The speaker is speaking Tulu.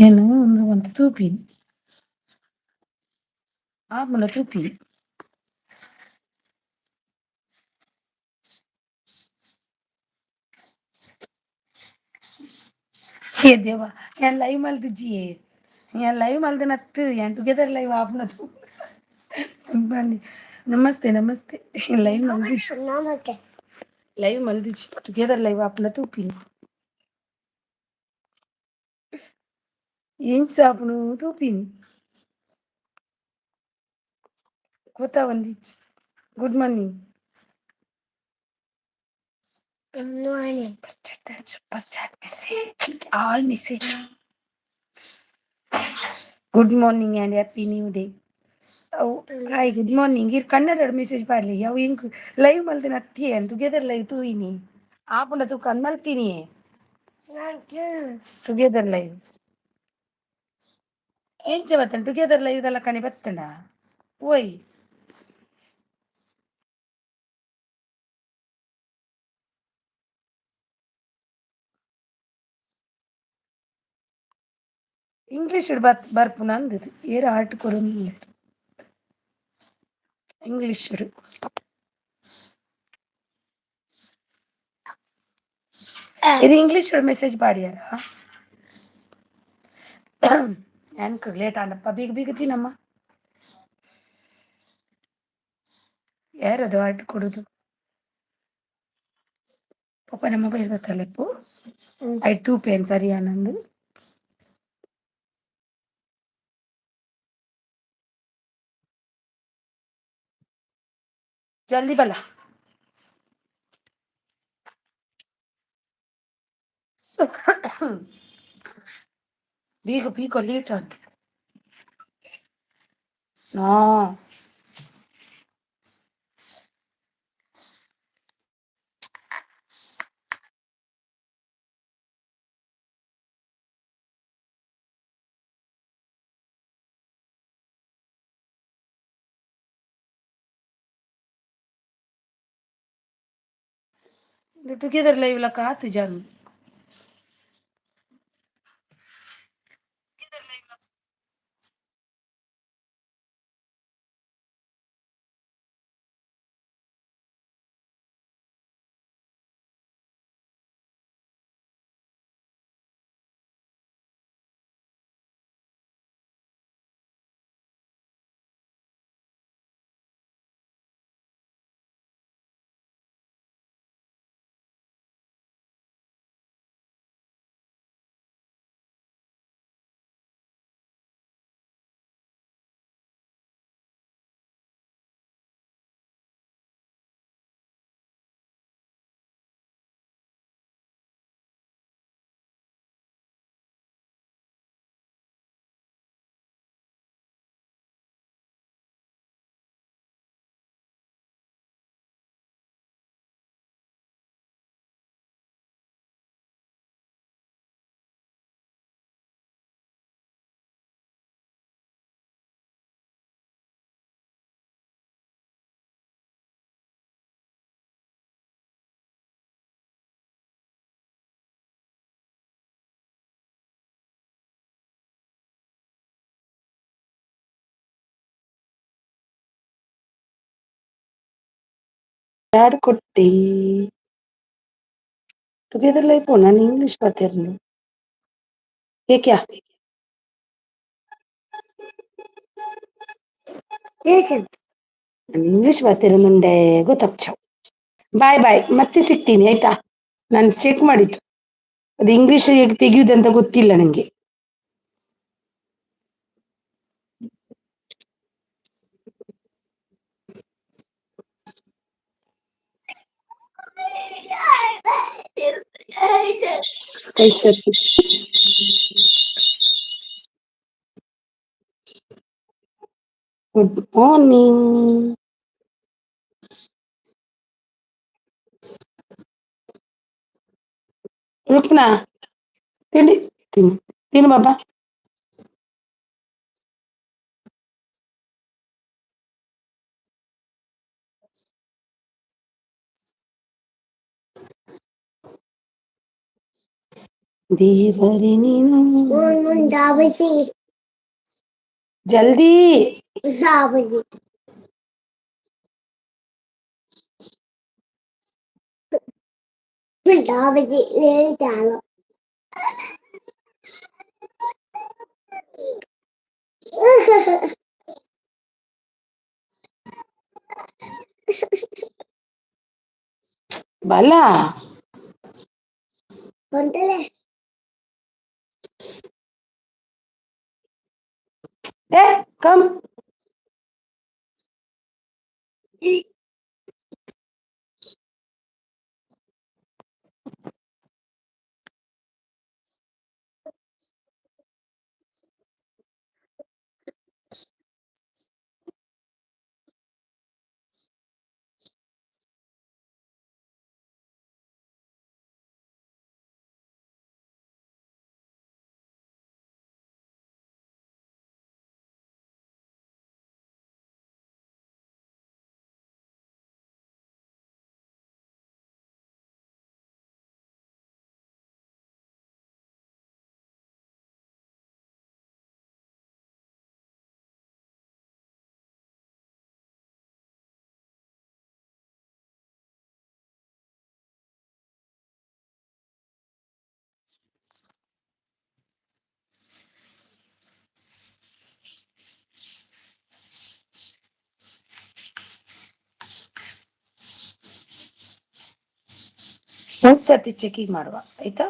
ಯಾನ್ ಉಂದು ಒಂತೆ ತೂಪಿನಿ ಆಪುಂಡ ತೂಪಿನಿ. ಏ ದೇವ, ಯಾನ್ ಲೈವ್ ಮಲ್ತಿಜ್ಜಿಯೇ. ಯಾನ್ ಲೈವ್ ಮಲ್ದಿನತ್ತು, ಯಾನ್ ಟುಗೆದರ್ ಲೈವ್ ಆಪುನ. ಬನ್ನಿ, ನಮಸ್ತೆ ನಮಸ್ತೆ. ಲೈವ್ ಮಲ್ದಿಜಿ. ನಮಸ್ತೆ. ಲೈವ್ ಮಲ್ದಿಜಿ, ಟುಗೆದರ್ ಲೈವ್ ಆಪುನ ತೂಪಿನಿ. ಎಂಚ ಆಪುಂಡು ತೂಪಿನಿ, ಗೊತ್ತಾವಂದಿಜ್ಜಿ. Good morning. Good morning. Super chat, super chat, message, all message. Good morning and happy new day. ಅವು ಹಾಯ್, ಗುಡ್ ಮಾರ್ನಿಂಗ್. ಇರ್ ಕನ್ನಡ ಮೆಸೇಜ್ ಪಾಡ್ಲಿ. ಅವು ಎಂಕ್ ಲೈವ್ ಮಲ್ದಿನ ಅತ್ತಿ, ಟುಗೆದರ್ ಲೈವ್ ತೂಯಿನಿ. ಆಪುಂಡ ತೂ ಕಣ್ ಮಲ್ತೀನಿ. ಟುಗೆದರ್ ಲೈವ್ ಎಂಚ ಬತ್ತಂಡ? ಟುಗೆದರ್ ಲೈವ್ ದಲ್ಲ ಕಣಿ ಬತ್ತಂಡ ಓಯ್. ಇಂಗ್ಲೀಷ್ ಬತ್ ಬರ್ಪುನ ಅಂದದು. ಏರ್ ಆರ್ಟ್ ಕೊರೊಂದುಲ್ಲೆರ್ ಇಂಗ್ಲೀಷ್. ಇದು ಇಂಗ್ಲೀಷ್ ಮೆಸೇಜ್ ಪಾಡ್ಯಾರ. ಯಾನ್ಕ್ ಲೇಟ್ ಆಂಡಪ್ಪ, ಬೇಗ ಬೇಗ ತಿನ್ನಮ್ಮ. ಯಾರದು ಆರ್ಟ್ ಕೊಡುದು? ಪಪ್ಪನ ಮೊಬೈಲ್ ಬತ್ತಲೆಪ್ಪು. ಐಟ್ ತೂಪೇನ್ ಸರಿ ಆನಂದ್. ಜಲ್ದಿ ಬಲ್ಲ. ಬೇಗ ಬೇಗ, ಲೇಟ್ ಆಯ್ತು. ನೋ. ಟುಗೆದರ್ ಲೈವ್ ಲಕ ಆತು ಜಾನು. ಯಾಡ್ ಕೊಟ್ಟಿ ಟುಗೆದರ್ ಲೈವ್. ನಾನು ಇಂಗ್ಲಿಷ್ ಪಾತೆರ್ನು ಏಕ್ಯಾ? ಏಕೆ ನಾನು ಇಂಗ್ಲಿಷ್ ಪಾತೆರೊಂದುಂಡೆ ಗೊತ್ತಾಪ್ಚ. ಬಾಯ್ ಬಾಯ್, ಮತ್ತೆ ಸಿಗ್ತೀನಿ ಆಯ್ತಾ? ನಾನು ಚೆಕ್ ಮಾಡಿದ್ದು ಅದು ಇಂಗ್ಲಿಷ್ ಹೇಗೆ ತೆಗೆಯುವುದಂತ ಗೊತ್ತಿಲ್ಲ ನಂಗೆ. Good morning. ರುಕ್ನಾ, ತಿಂಡಿ ತಿನ್ನು ತಿನ್ನು ಬಾಬಾ. ದೇವರೇ ನೀನು. ಮುಂದಾವತಿ. ಜಲ್ದಿ. ದಾವತಿ. ದಾವತಿ ಲೇಟಾಲ. ಬಲ. ಹೊಂಟಲೆ. ಏ, ಕಮ್. ಒಂದ್ಸತಿ ಚೆಕಿಂಗ್ ಮಾಡುವ, ಆಯ್ತಾ?